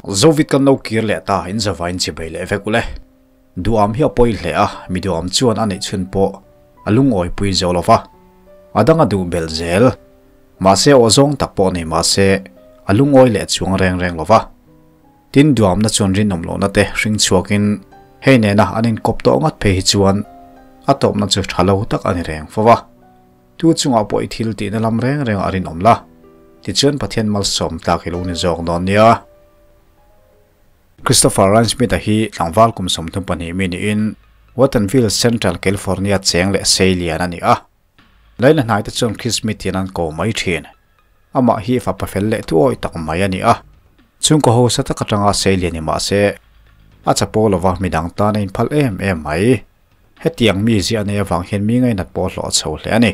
Zovit kan lo kir leh ta in zavain chibai leh vek ule. Duam hi a pawi hle a, mi duam chuan a neih chhun pawh a lungawi pui zo lo va. A dang a duh belh zel. Mahse aw zawng tak pawh nei mahse a lungawi leh chuang reng reng lo va. Tin duamna chuan rinawm lohna te hring chhuakin hei nena an inkawp tawh ngat phei hi chuan a tawpna chu tha lo tak a ni reng fo va. Tu chungah pawh i thil tihna lam reng reng a rinawm la, tichuan Pathian malsawm tlak i lo ni zawk dawn nia. Christopher Ryan Smith-a hi tlangval kum 32 mi niin Watonville, Central California cheng leh sei lian a ni a. Laina hnaite chuan Chris Smith hian an ko mai thin. Amah hi fapa fel leh thuawi tak mai a ni a. Chhungkaw hausa tak atanga sei lian ni mah se, a chapo lova midang tan a inphal em em mai. Hetiang mi ziah nei avang hian mi ngainat pawh hlawh chho hle a ni.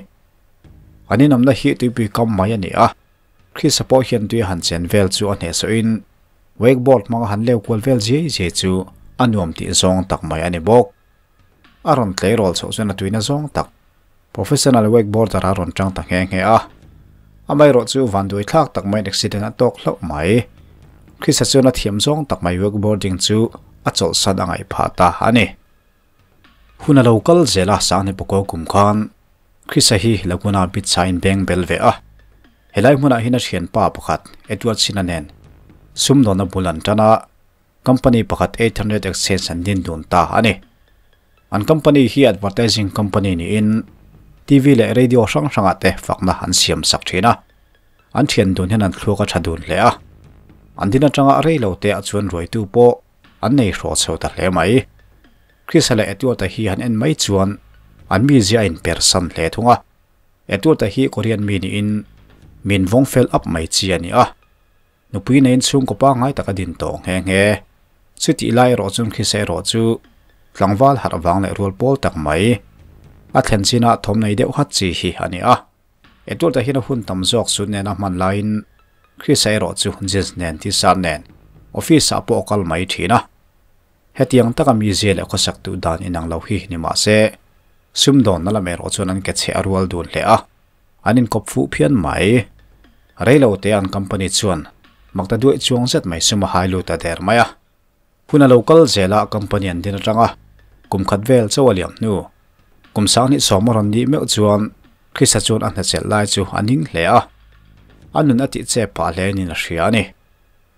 An inawmna hi tuipui kam mai a ni a, Krista pawh hian tui a han chen vel chu a hnehsawhin wakeboard hmanga han leu kual vel ziai ziai chu a nuam tih zawng tak mai a ni bawk. A rawn tleirawl chhoh chuan a tuina zawng tak professional wakeboarder a rawn tang ta nghe nghe a. Amaherawh chu vanduai thlak tak maiin accident a tawk hlauh mai. Krista chuan a thiam zawng tak mai wakeboarding chu a chawlhsan a ngaih phah ta a ni. Hun a lo kal zel a, Sangni Pakaw kum khan Krista hi Laguna Beach ah a inbeng bel ve a. Helai hmunah hian a thianpa pakhat Edward Sina nen sumdawnna bul an tan a, company pakhat 800 Exchange an din dun ta a ni. An company hi advertising company niin TV leh radio hrang hrangah te fakna an siam sak thin a. An thian dun hian an thluak a tha dun hle a. An din atanga rei lo te ah chuan ruaitu pawh an nei hrawh chho ta hle mai. Krista leh Edward-a hi han en mai chuan an mizia a inpersan hle thung a. Edward-a hi Korean mi niin min vawng fel up mai chi a ni a. Nupui neiin chhungkaw pangngai tak a din tawh nghe nghe. Chutih lai erawh chuan Krista erawh chu tlangval harh vang leh rual pawl tak mai a thlen chinah thawm nei deuh hat chi hi a ni a. Edward-a hian a hun tam zawk chu nena hman laiin Krista erawh chu jeans nen t-shirt nen office ah pawh a kal mai thin a. Hetiang taka mizia leh khawsak duh dan inang lo hi ni mah se, sumdawnna lam erawh chuan an ke chhe a rual dun hle a, an inkawp fuh phian mai. Reilo te an company chuan makta duaih chuang zet mai sum a hai lut ta der mai a. Hun a lo kal zel a, company an din atanga kum khat vel chauh a liam hnu. Kum 2010 a rawn nih meuh chuan Krista chuan a hnachelh lai chu a ning hle a, a nun a tih chep phah hle niin a hria a ni.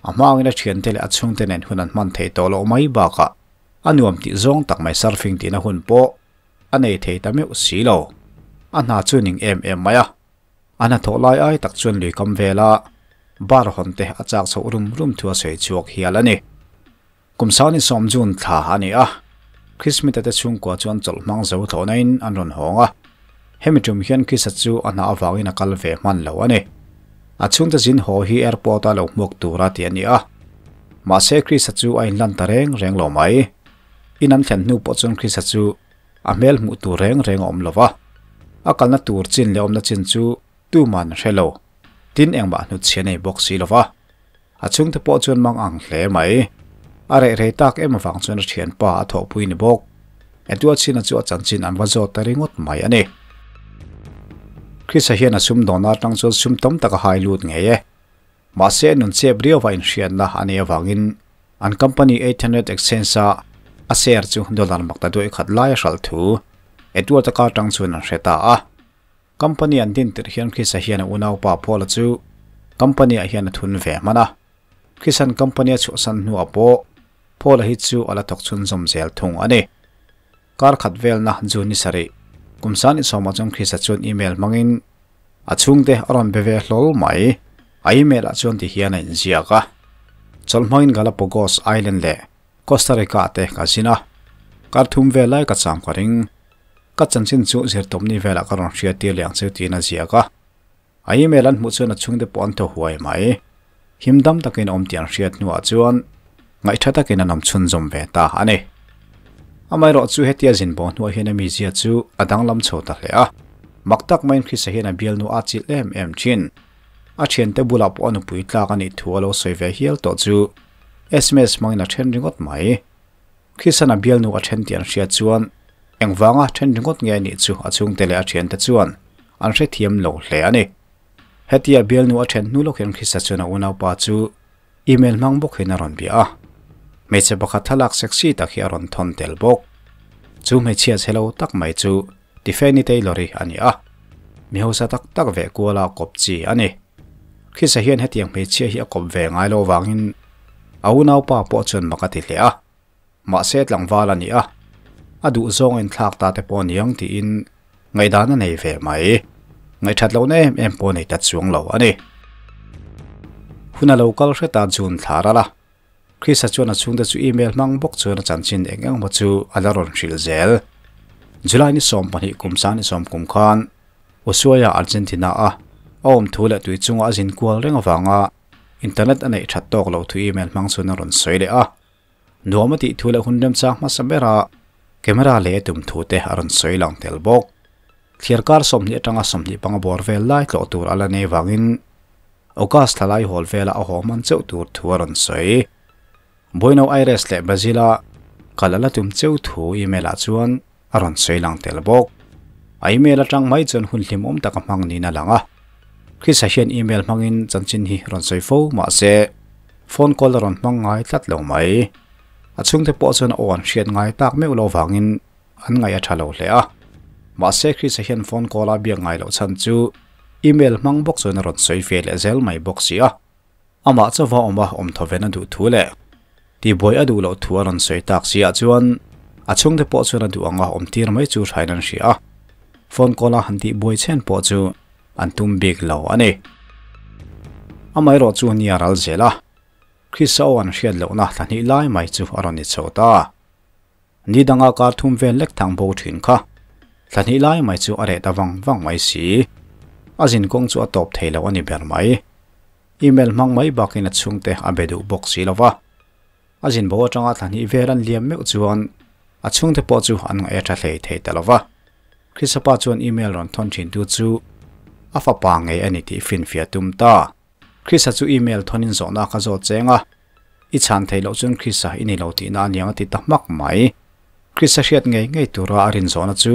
A hmangin a thiante leh a chhungte nen hun an hman thei tawh loh mai bakah a nuam tih zawng tak mai surfing tihna hun pawh a nei thei ta meuh si lo. A hna chu ning em em mai a. A hnathawh lai ai tak chuan lui kam vela bar hawn te a chak chhoh rum rum thu a sawi chhuak hial a ni. Kum 2010 June thla a ni a, Christmita te chhungkua chuan chawlh hmang zo thlawhnain an rawn hawng a. Hemi tum hian Chrisa chu a hna avangin a kal ve hman lo a ni. A chhungte zin haw hi airport a lo hmuak tura tih a ni a. Mahse Chrisa chu a inlan ta reng reng lo mai. In an thlen hnu pawh chuan Chrisa chu a hmel hmuh tur reng reng a awm lo va. A kalna tur chin leh awmna chin chu tuman a hre lo. Tin engmah hnutchhi a nei bawk si lo va. A chhungte pawh chuan mang ang hle mai. A reh rei tak em avang chuan a thianpa a thawhpui ni bawk. Edward China chu a chanchin an va zawt ta ringawt mai a ni. Krista hian a sumdawnna atang chuan sum tam tak a hai lut ngei e. Mahse nun chep riauva inhriatna a nih avangin an company 800 Exchange a a share chu dollar makta duai khat lai a hralh thu Edward-a kar tang chuan an hre ta a. Company an din tirh hian Krista hian a unaupa Paula chu company ah hian a thun ve hman a. Krista'n company a chhuahsan hnuah pawh Paula hi chu a la thawk chhunzawm zel thung a ni. Kar khat velna June ni sarih kum 2010 ah chuan Krista chuan email hmangin a chhungte a rawn be ve hlawl mai. A email ah chuan ti hian a inziak a, Chawlh hmangin Galapagos Island leh Costa Rica ah te ka zin a, kar thum vel lai ka cham ka ring. Ka chanchin chu zirtawpni velah ka rawn hriat tir leh ang cheu tiin a ziak a. A email an hmuh chuan a chhungte pawh an thaw huai mai. Him dam takin awm tih an hriat hnuah chuan ngaihtha takin an awm chhunzawm ve ta a ni. Amaherawh chu hetia zin bawh hnuah hian a mizia chu a danglam chho ta hle a. Mak tak maiin Krista hian a bialnu a chilh em em thin. A thiante bulah pawh a nupui tlak a nih thu a lo sawi ve hial tawh chu sms hmangin a then ringawt mai. Kristian a bialnu a then tih an hriat chuan engvanga then ringawt nge anih chu a chhungte leh a thiante chuan an hrethiam lo hle a ni. Hetia bialnu a then hnu lawk hian Krista chuan a unaupa chu Email hmang bawk hian a rawn bia a, hmeichhe pakhat thlalak sexy tak hi a rawn thawn tel bawk. Chu hmeichhia chhe lo tak mai chu Tiffany Taylor-i a ni a, mi hausa tak tak veh kuala kawp chi a ni. Chris-a hian hetiang hmeichhia hi a kawp ve ngai lo vangin a unaupa pawh chuan mak a ti hle a, mahse tlangval a ni a, a duh zawng inthlak ta te pawh niang tiin ngaihdan a nei ve mai. Ngaihthat lohna em em pawh nei ta chuang lo a ni. Hun a lo kal hret a June thla ral a, Chris-a chuan a chhungte chu email hmang bawk chuan a chanchin eng eng emaw chu a la rawn hrilh zel. July ni 12 kum 20 kum khan Ushuaia Argentina a a awm thu leh tui chunga a zin kual reng avanga internet a neih that tawk loh thu email hmang chuan a rawn sawi leh a. Nuam a tih thu leh hun remchang hmasa bera camera leh a tum thu te a rawn sawi lang tel bawk. Thliar kar 20 atanga 25 bawr vel lai tlawh tur a la nei vangin August thla lai hawl vela a haw hman cheuh tur thu a rawn sawi. Buenos Aires leh Brazil a kal a la tum cheuh thu email ah chuan a rawn sawi lang tel bawk. A email atang mai chuan hun hlimawm tak a hmang niin a lang a. Chris-a hian email hmangin chanchin hi rawn sawi fo mahse phone call a rawn hmang ngai tlat lo mai. A chhungte pawh chuan a aw an hriat ngai tak meuh lo vangin an ngaih a tha lo hle a. Mahse Chris-a hian phone call a biak ngai loh chhan chu email hmang bawk chuan a rawn sawi ve leh zel mai bawk si a. Amah chauha awm a awm thaw ven a duh thu leh tihbuai a duh loh thu a rawn sawi tak si ah chuan a chhungte pawh chuan a duh anga awm tir mai chu hrain an hria a. Phone call a han tihbuai chhen pawh chu an tum bik lo a ni. Amaherawh chu ni a ral zel a, Chris-a aw an hriat lohna thla hnih lai mai chu a rawn ni chho ta. Ni danga kar thum vel lek thang bo thin kha thla hnih lai mai chu a reh ta vang vang mai si. A zin kawng chu a tawp thei lo a ni ber mai. Email hmang mai bakin a chhungte a be duh bawk si lo va. A zin bo atanga thla hnih vel an liam meuh chuan a chhungte pawh chu an ngaih a tha hlei thei ta lo va. Chrisapa chuan email rawn thawn thin tu chu a fapa ngei a ni tih finfiah tum ta. Chrisa chu email thawnin zawhna ka zawt cheng a, i chhan theih loh chuan Chrisa i ni lo tihna a niang a ti ta hmak mai. Chrisa hriat ngei ngei tura a rin zawhna chu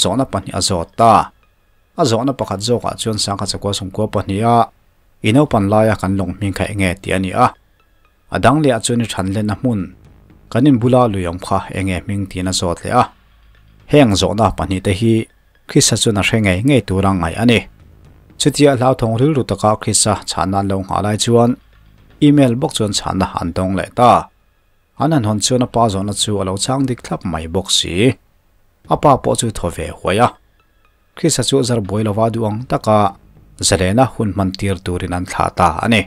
zawhna pahnih a zawt ta. A zawhna pakhat zawkah chuan sangha chakua sawmkua pahniha i naupan laia kan lawng hming kha enge tih a ni a. A dang lehah chuan i than lenna hmun kan inbula lui awm kha enge hming tiin a zawt leh a. Heng zawhna pahnih te hi Chrisa chuan a hre ngei ngei tura ngaih a ni. Chutia hlauthawng rilru taka Chrisa chhanna an lo nghah lai chuan email bawk chuan chhanna an dawng leh ta. An han hawn chuan a pa zawhna chu a lo chhang dik thlap mai bawk si. A pa pawh chu thaw ve huai a. Chrisa chu zar buai lova duh ang taka zalena hun hman tir turin an thlah ta a ni.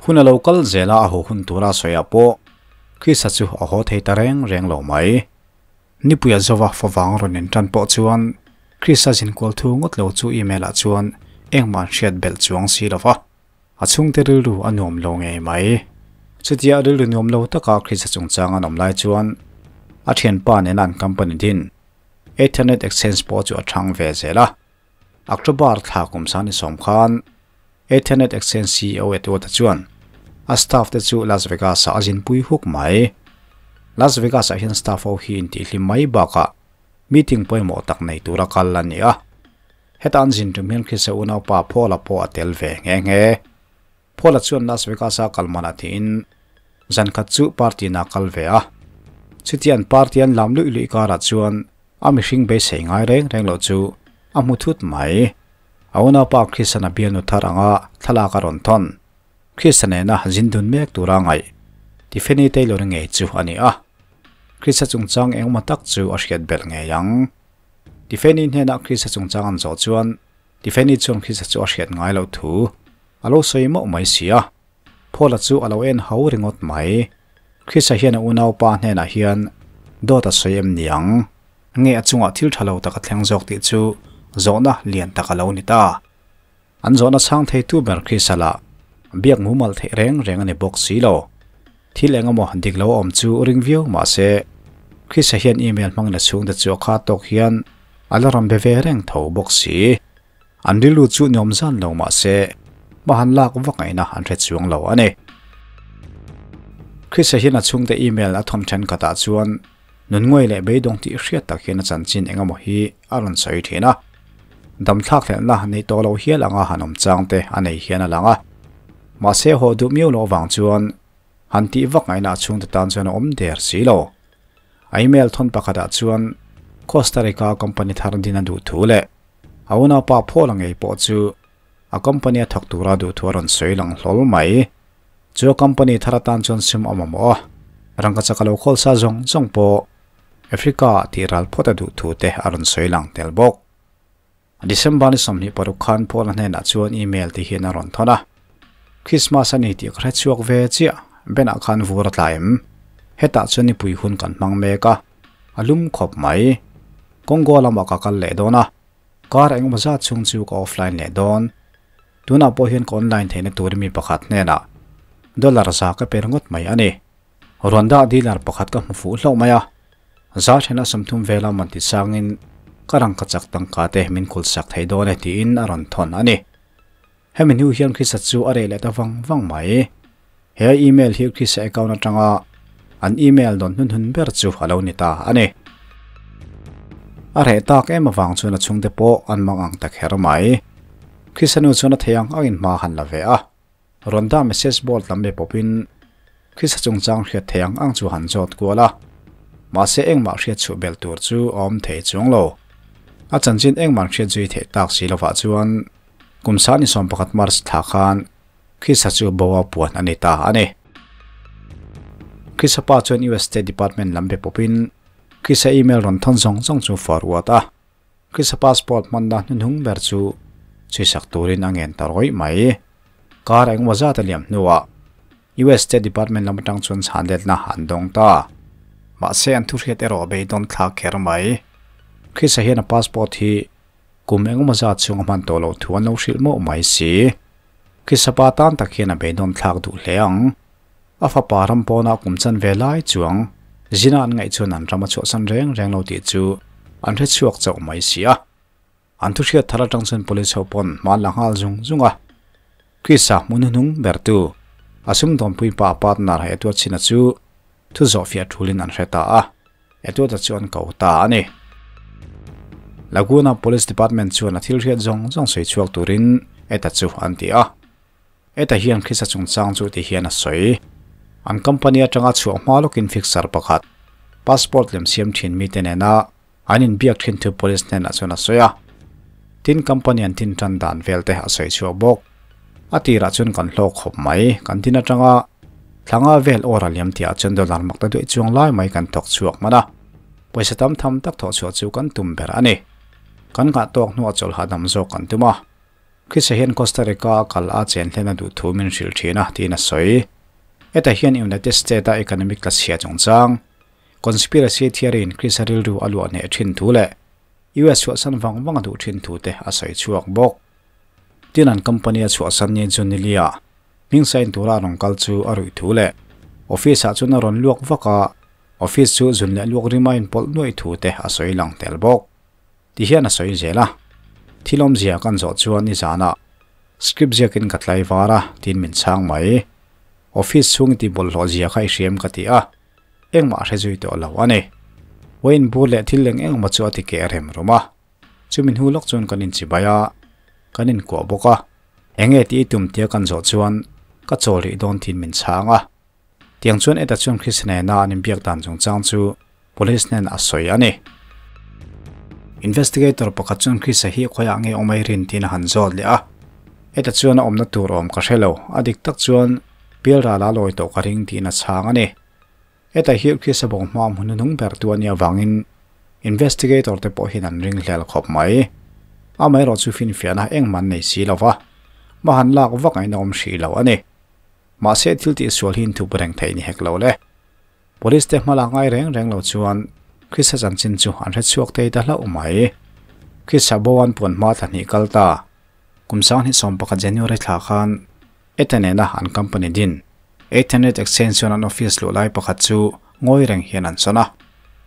Hun a lo kal zela a haw hun tura sawiah pawh Chrisa chu a haw thei ta reng reng lo mai. Nipuia zova favang rawn intan pawh chuan Chrisa zinkual thu ngawt lo chu email ah chuan engmah an hriat belh chuang si lova. A chhungte rilru a nuam lo ngei mai. Chutia rilru nuam lo taka Chrisa chungchang an awm lai chuan a thianpa nena an company din Ethernet Exchange pawh chu a thang ve zel a. October thla kum sani sawm khan Ethernet Exchange CEO Edward-a chuan a staff te chu Las Vegas-ah a zinpui huk mai. Las Vegas-ah hian staff ho hi intihhlim mai bakah meeting pawimawh tak nei tura kal a ni a. Heta an zin tum hian Chrisa unaupa Paul-a pawh a tel ve nghe nghe. Paul-a chuan Las Vegas-a kal manah tiin zan khat chu party na kal ve a. Chutia an party an lam luih luih karah chuan a mihring beisei ngai reng reng loh chu a hmu thut mai. A unaupa Chrisa-na bialnu thar anga thlalak a rawn thawn. Chrisa nena zin dun mek tura ngaih Tiffany Taylor-i ngei chu a ni a. Chrisa chungchang engemaw tak chu a hriat belh ngei ang. Tiffany hnenah Chrisa chungchang an zawh chuan Tiffany chuan Chrisa chu a hriat ngai loh thu a lo sawi mauh mai si a. Paul-a chu a lo en ho ringawt mai. Chrisa hian a unaupa hnenah hian dawt a sawi em ni ang? Nge a chungah thil tha lo tak a thleng zawk tih chu zawhna lian tak a lo ni ta. An zawhna chhang theitu ber Chrisa lah biak mumal theih reng reng a ni bawk si lo. Thil eng emaw dik lo a awm chu ring viau mahse Chrisa hian email hmangin a chhungte chu a khat tawk hian a la rawn be ve reng tho bawk si. An rilru chu nuam zan lo mahse hma han lak vak ngaihna an hre chuang lo a ni. Chrisa hian a chhungte email a thawn thenkhatah chuan nun nguai leh beidawng tih hriat tak hian a chanchin eng emaw hi a rawn sawi thin a. Dam thlak hlelhna nei tawh lo hial anga han awm chang te a nei hian a lang a. Mahse haw duh miau loh avang chuan han tih vak ngaihna a chhungte tan chuan a awm der si lo. A email thawn pakhatah chuan Costa Rica company thar din a duh thu leh a unaupa Paul-a ngei pawh chu a company a thawk tura duh thu a rawn sawi lang hlawl mai. Chu a company thar atan chuan sum a mamawh a, rangkachak a lo khawl sa zawng zawng pawh Africa-ah tih ral phawt a duh thu te a rawn sawi lang tel bawk. December ni 26 khan Paul-a hnenah chuan email ti hian a rawn thawn a, Christmas a ni tih ka hre chhuak ve chiah, Ben-ah khan vur a tla em? Hetah chuan nipui hun kan hmang mek a, a lum khawp mai. Congo lamah ka kal leh dawn a, kar engemaw zat chhung chu ka offline leh dawn. Tunah pawh hian ka online theihna tur mi pakhat hnenah dollar za ka pe ringawt mai a ni. Rwanda dealer pakhat ka hmu fuh hlauh mai a, za thena 30 vela man ti sangin ka rangka chak tangka te min khul sak thei dawn e tiin a rawn thawn a ni. Hemi hnu hian Krisa chu a reh leh ta vang vang mai. He a email hi Krisa account atanga an email dawn hnunhun ber chu a lo ni ta a ni. A reh tak em avang chuan a chhungte pawh an mang ang ta kher mai. Krisa nu chuan a thei ang angin hma han la ve a. Rawn dah message board lam be pawpin Krista chungchang hriat thei ang ang chu han zawt kual a, mahse engmah hriat chhuh belh tur chu a awm thei chuang lo. A chanchin engmah hriat zui theih tak si lovah chuan kum sani 11 March thla khan Krista chu bo a puan a ni ta a ni. Krista pa chuan US State Department lam be pawpin Krista email rawn thawn zawng zawng chu forward a. Krista passport hmanna hnuhnung ber chu chhuisak turin a ngen ta rawih mai. Kar engemaw zat a liam hnuah US State Department lam atang chuan chhan letna an dawng ta. Mahse an thuhriat erawh beidawn thlak kher mai. Krista hian a passport hi kum engemaw zat chhung a hman tawh loh thu an lo hrilh mawh mai si. Krista pa tan tak hian a beidawn thlak duh hle ang. A fapa ram pawnah kum chan ve lai chuang zina an ngaih chuan an ram a chhuahsan reng reng lo tih chu an hre chhuak chauh mai si a. An thu hriat thar atang chuan police ho pawn hma an la nghal zung zung a. Krisa hmun hnuhnung bertu a sumdawnpui pa partner Edward China chu thu zawhfiah thulin an hre ta a, Edward-a chu an ko ta a ni. Laguna Police Department chuan a thil hriat zawng zawng sawi chhuak turin Ed-a chu an ti a. Heta hian Krista chungchang chu ti hian a sawi. An company atanga chhuah hma lawkin fixer pakhat, passport lem siam thin mite nena an inbiak thin thu police hnenah chuan a sawi a. Tin, company an tin tan dan vel te a sawi chhuak bawk. A tirah chuan kan hlawk khawp mai, kan tin atanga thlanga vel awr a liam tihah chuan dollar mak ta duai chuang lai mai kan thawk chhuak hman a. Pawisa tam tham tak thawh chhuah chu kan tum ber a ni. Kan nghah tawk hnuah chawlh hahdam zawk kan tum a. Krista hian Costa Rica a kal a chen hlen a duh thu min hrilh thin a, tiin a sawi. Hetah hian United States a economic tla chhia chungchang, conspiracy theory in Krista rilru a luah hneh thin thu leh US chhuahsan vang vang a duh thin thu te a sawi chhuak bawk. Tin an company a chhuahsan ni Junilia hming sign tura a rawn kal chu a ruih thu leh office ah chuan a rawn luak vak a, office chu zun leh luak rima inpawlh nuaih thu te a sawi lang tel bawk. Ti hian a sawi zel a, Thil awmzia kan zawh chuan i zanah script ziakin ka tlai var a, tiin min chhang mai. Office chhung i tih bawlhhlawh zia kha i hriam ka ti a, engmah a hre zui tawh lo a ni. Wayne bur leh thil eng eng emaw chu a ti keh rem rum a, chumi hnu lawk chuan kan inchibai a, kan inkuah bawk a, enge tih i tum tia kan zawh chuan ka chawl rih dawn tiin min chhang a. Tiang chuan Ed-a chuan Chris nena an inbiak dan chungchang chu police nen a sawi a ni. Investigator pakhat chuan Chris-a hi khawiah nge awm ai rin tiin a han zawt leh a. Ed-a chuan a awmna tur awm ka hre lo, a dik tak chuan pialral a lawi tawh ka ring tiin a chhang a ni. Ed-a hi Chris-a bawng hma hmun hnung ber tu a nih avangin investigator te pawh hian an ringhlel khawp mai. Amaherawhchu finfiahna engmah an nei si lo va, hma han lak vak a inawm hrih lo a ni. Mahse thil tih sual hi inthup reng theih ni hek lo le. Police te hma lak ngai reng reng lo chuan Krista chanchin chu an hre chhuak thei ta hlauh mai. Krista bo an puan hma thla hnih kal ta. Kum 2011 January thla khan Eta nena an company din 800 Exchange chuan an office luh lai pakhat chu ngawi reng hian an sawn a.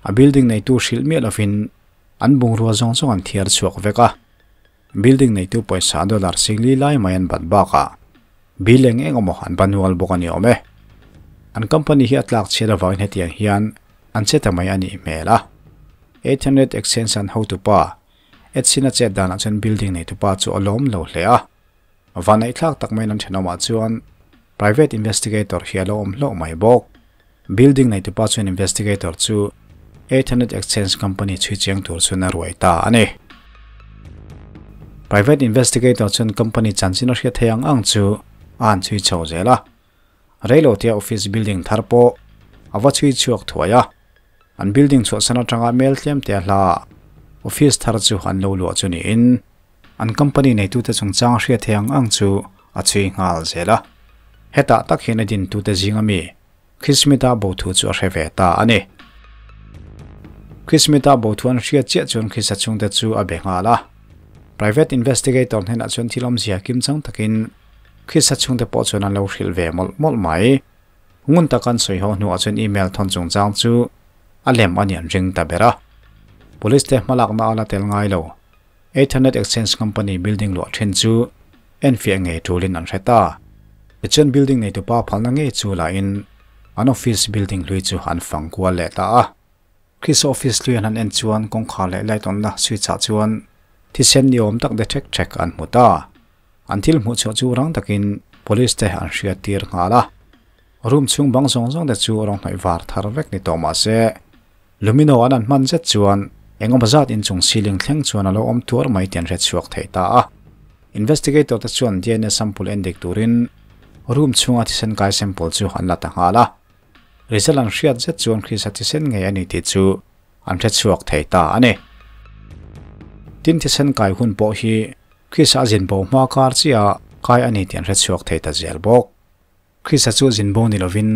A building neitu hrilh miah lovin an bungrua zawng zawng an thiar chhuak vek a. Building neitu pawisa dollar singli lai mai an bat bakah bill eng eng emaw an banual bawk a ni awm e. An company hi a tlak chhiat avangin hetiang hian an che ta mai a nih hmel a. 800 Exchange an hotupa Edson a chet danah chuan building neitupa chu a lawm lo hle a. Vaneihthlak tak maiin an thenawmah chuan Private investigator hi a lo awm hlauh mai bawk. Building neitupa chuan investigator chu 800 Exchange Company chhui chiang tur chuan a ruai ta a ni. Private investigator chuan company chanchin a hriat thei ang ang chu a han chhui chho zel a. Reilotea office building thar pawh a va chhui chhuak thuai a. An building chhuahsan atanga mel tlem te a hla a, office thar chu an lo luah chu niin an company neitute chungchang hriat thei ang ang chu a chhui nghal zel a. Hetah tak hian a dintute zinga mi Christmita bo thu chu a hre ve ta a ni. Christmita bo thu an hriat chiah chuan Chrisa chhungte chu a be nghal a. Private investigator hnenah chuan thil awmzia kimchang takin Chrisa chhungte pawh chuan an lo hrilh ve mawlh mawlh mai. Ngun taka an sawi ho hnuah chuan email thawn chungchang chu a lem a ni an ring ta ber a. Police te hmalakna a la tel ngai lo. 800 Exchange Company building luah then chu enfiah ngei tulin an hre ta. Tichuan building neitupa phalna ngei chu lahin an office building hlui chu an fang kual leh ta a. Chris office hlui an han en chuan kawngkhar leh light on na switch ah chuan thisen ni awm tak de ṭhek ṭhek an hmu ta. An thil hmuh chhuah chu rang takin police te an hriat tir nghal a. Room chhung bang zawng zawng te chu rawng hnawih var thar vek ni tawh mah se Lumino an an hman zet chuan engemaw zat inchung ceiling thleng chuan a lo awm tuar mai tih an hre chhuak thei ta a. Investigator te chuan dna sample en dik turin room chhunga thisen kai sample chu an la ta nghal a. Result an hriat zet chuan Chrisa thisen ngei a ni tih chu an hre chhuak thei ta a ni. Tin thisen kai hun pawh hi Chrisa a zin bo hma kar chiah kai a ni tih an hre chhuak thei ta zel bawk. Krista chu zin bo ni lovin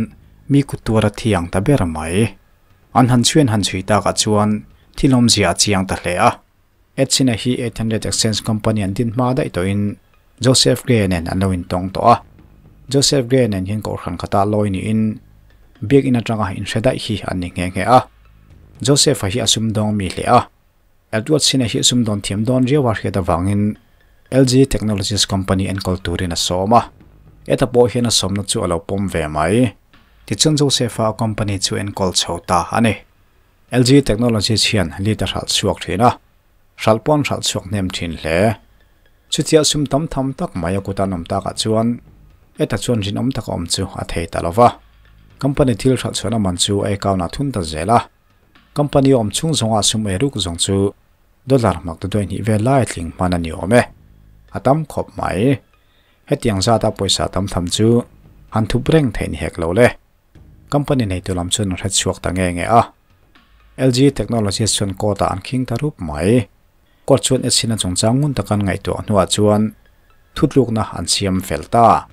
mi kut tuar a thiang ta ber mai. An han chhuian han chhui takah chuan thil awmzia a chiang ta hle a. Edson-a hi 800 Exchange Company an din hma daih tawhin Joseph Gray nen an lo intawng tawh a. Joseph Gray nen hian kohhran khatah lawi niin biakinn atanga inhre daih hi an ni nghe nghe a. Joseph-a hi a sumdawng mi hle a. Edward Sina hi sumdawn thiam dawn riau a hriat avangin LG Technologies Company enkawl turin a sawm a. Heta pawh hian a sawmna chu a lo pawm ve mai. Tichuan Joseph-a a company chu enkawl chho ta a ni. LG Technologies hian lead a hralh chhuak thin a, hralh pawh an hralh chhuak hnem thin hle. Chutia sum tam tham tak mai a kut an awm takah chuan heta chuan rinawm taka awm chu a thei ta lo va. Company thil hralh chhuahna man chu a account ah thun ta zel a. Company awm chhung zawnga sum ei ruk zawng chu dollar hmak ta duai hnih vel lai tling hman a ni awm e. A tam khawp mai. Hetiang zata pawisa tam tham chu han thup reng theih ni hek lo le. Company neitu lam chuan an hre chhuak ta nge nge a. LG Technologies chuan court ah an khing ta rup mai. Court chuan Edson-a chungchang ngun taka an ngaihtuah hnuah chuan thutlukna an siam fel ta.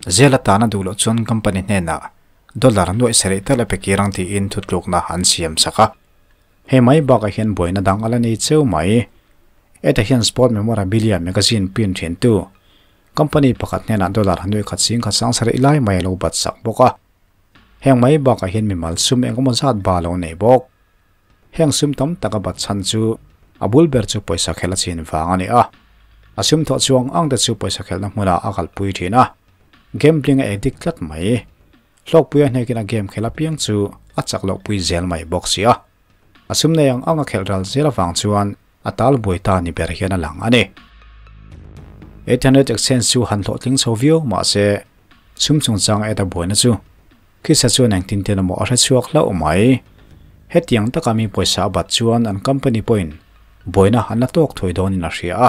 Zel atana duh loh chuan company hnenah Dollar nuaih sarih tal a pe kir ang tiin thutlukna an siam sak a. Hei mai bakah hian buaina dang a la nei cheu mai. Heta hian Sport Memorabilia magazine print thintu company pakhat hnenah dollar nuaih khat sing khat sang sarih lai mai a lo bat sak bawk a. Heng mai bakah hian mimal sum engemaw zat ba lo nei bawk. Heng sum tam tak a bat chhan chu a bul ber chu pawisa khelh a chin vang a ni a. A sum thawh chuang ang te chu pawisa khelhna hmunah a kalpui thin a. Gambling a addict tlat mai. Hlawkpuia hnekin a game khelh apiang chu a chak loh pui zel mai bawk si a. A sum nei ang ang a khelh ral zel avang chuan a tal buai ta ni ber hian a lang a ni. 800 Exchange chu han hlawhtling chho viau mahse sum chungchang a eta buaina chu Khisa chuan engtin ten emaw a hre chhuak hlauh mai. Hetiang taka mi pawisa a bat chuan an company pawhin buaina an la tawk thuai dawnin a hria a.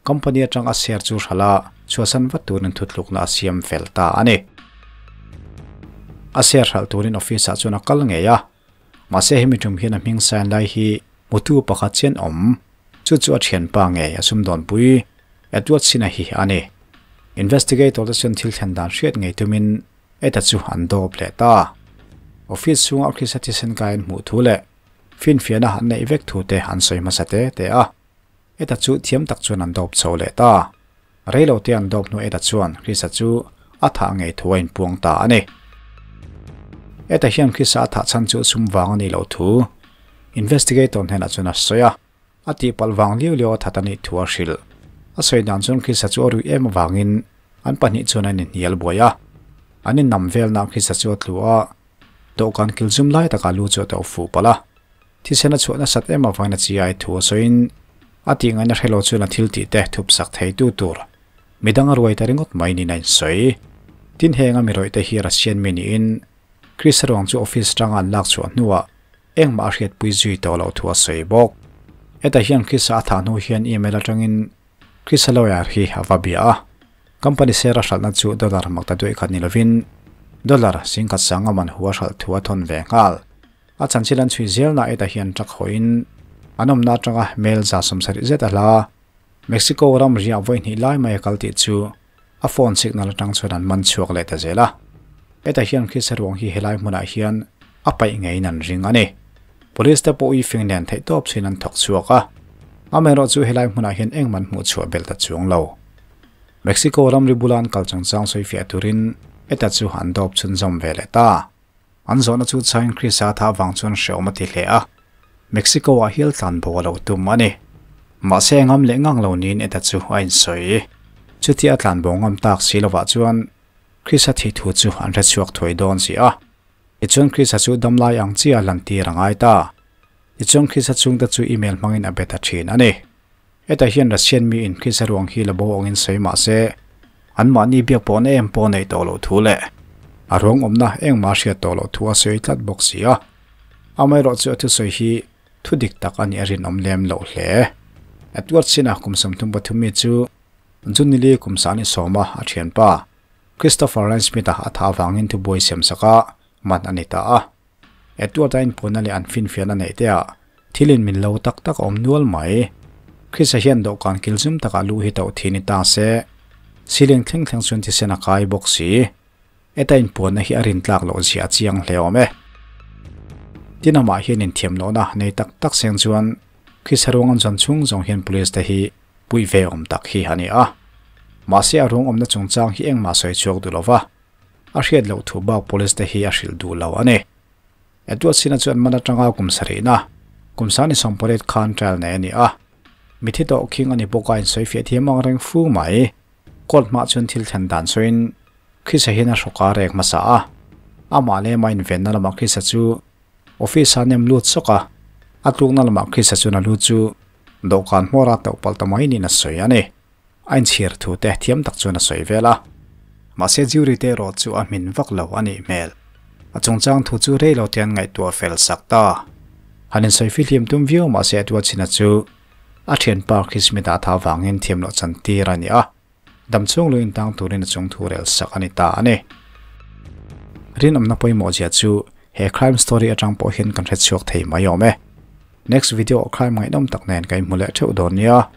Company atang a share chu hralh a, chhuahsan vat turin thutlukna a siam fel ta a ni. A share hralh turin office ah chuan a kal ngei a, mahse hemi tum hian a hming sign lai hi hmutu pakhat chian awm. Chu chu a thianpa ngei a sumdawnpui Edward Sina hi a ni. Investigator te chuan thil thlen dan hriat ngei tumin Eda chu an dawp leh ta. Office chhunga Chrisa thisen kai an hmuh thu leh finfiahna an neih vek thu te an sawi hmasa te te a. Eda chu thiam tak chuan an dawp chho leh ta. Reilo te an dawp hnu Eda chuan Chrisa chu a thah ngei thu a inpuang ta a ni. Eda hian Chrisa a thah chhan chu sum vang a nih loh thu investigator hnenah chuan a sawi a. A tihpalh vang liau liau a that a nih thu a hrilh. A sawi dan chuan Chrisa chu a ruih em avangin an pahnih chuan an inhnial buai a. An innam velna Chrisa chu a tlu a, dawhkan kil zum lai takah lu chu a to fuh palh a. Thisen a chhuah nasat em avangin a chi ai thu a sawiin a tih ngaihna hre lo chuan a thil tih te thup sak thei tu tur midang a ruai ta ringawt mai niin a insawi. Tin henga mi rawih te hi Russian mi niin Chris ruang chu office atanga an lak chhuah hnuah engmah a hriatpui zui tawh loh thu a sawi bawk. Hetah hian Chris a thah hnu hian email atangin Chris a lawyer hi a va bia a, company share a hralhna chu dollar mak ta duaih khat ni lovin dollar singkhat sanga man hu a hralh thu a thawn ve nghal. A chanchin an chhui zelna hetah hian truck hawiin an awmna atanga mail 170 zet a hla. Mexico ram riah vawi hnih lai mai a kal tih chu a phone signal atang chuan an man chhuak leh ta zel a. Hetah hian Chris-a ruang hi helai hmunah hian a paih ngeiin an ring a ni. Police te pawh ui fing nen theihtawp chuin an thawk chhuak a. Amaherawh chu helai hmunah hian engmah an hmuh chhuah belh ta chuang lo. Mexico ramri bula an kal chungchang sawifiah turin heta chu an dawp chhunzawm ve leh ta. An zawhna chu chhain Chris-a tha avang chuan hrehawm a ti hle a, Mexico-ah hial tlan bo a lo tum a ni. Mahse a ngam leh ngang lo niin Eda chu a insawi. Chutia a tlan bo ngam tak si lovah chuan Chris-a thih thu chu an hre chhuak thuai dawn si a. Tichuan Chris-a chu damlai ang chiah a lantir a ngai ta. Tichuan Chris-a chhungte chu email hmangin a be ta thin a ni. Hetah hian Russian mi in Krista ruang hi la bo angin sawi mah se, anmahni biak pawhna em pawh neih tawh loh thu leh a ruang awmna engmah a hriat tawh loh thu a sawi tlat bawk si a. Amaherawh chu a thusawi hi thu dik tak a nih a rinawm lem loh hle. Edward Sina kum 33 mi chu Junili kum 21 a a thianpa Christopher Ryan Smith-a a thah avangin thubuai siamsak a man a ni ta a. Edward a inpuanna leh an finfiahna neih te ah thil in min lo tak tak a awm nual mai. Chris-a hian dawhkan kil zum takah lu hi tauh thin i ta se, ceiling thleng thleng chuan thisen a kai bawk si. Ed-a inpuanna hi a rintlak loh zia a chiang hle awm e. Tin amah hian inthiam lohna nei tak tak seng chuan Chris-a ruang an zawn chhung zawng hian police te hi puih ve awm tak hi a ni a. Mahse a ruang awmna chungchang hi engmah sawi chhuak duh lova. A hriat loh thu bak police te hi a hrilh duh lo a ni. Edward Sina chu an man atanga kum sarihna, kum 28 khan trial nei a ni a. Mithi tawh khing a ni bawk a insawifiah thiam ang reng fu mai. Court hmah chuan thil thlen dan sawiin Chris-a hian a hrawk a rek hmasa a. Amah lema invenna lamah Chris-a chu office-a nem lut sawk a. A tlukna lamah Chris-a chuan a lu chu dawhkan hmawra tauh palh ta mai niin a sawi a ni. A inchhir thu te thiam tak chuan a sawi vel a. Mahse jury te erawh chu a hmin vak lo a nih hmel. A chungchang thu chu rei lo te an ngaihtuah fel sak ta. Han insawi fihlim tum viau mahse Edward Chhina chu a thianpa Chris Smith-a tha vangin thiam loh chan tir a ni a. Damchhung lu intang turin a chung thu rel sak a ni ta a ni. Rinawmna pawimawh zia chu he crime story atang pawh hian kan hre chhuak thei mai awm e. Next video ah crime ngaihnawm tak nen ka inhmu leh theuh dawn nia.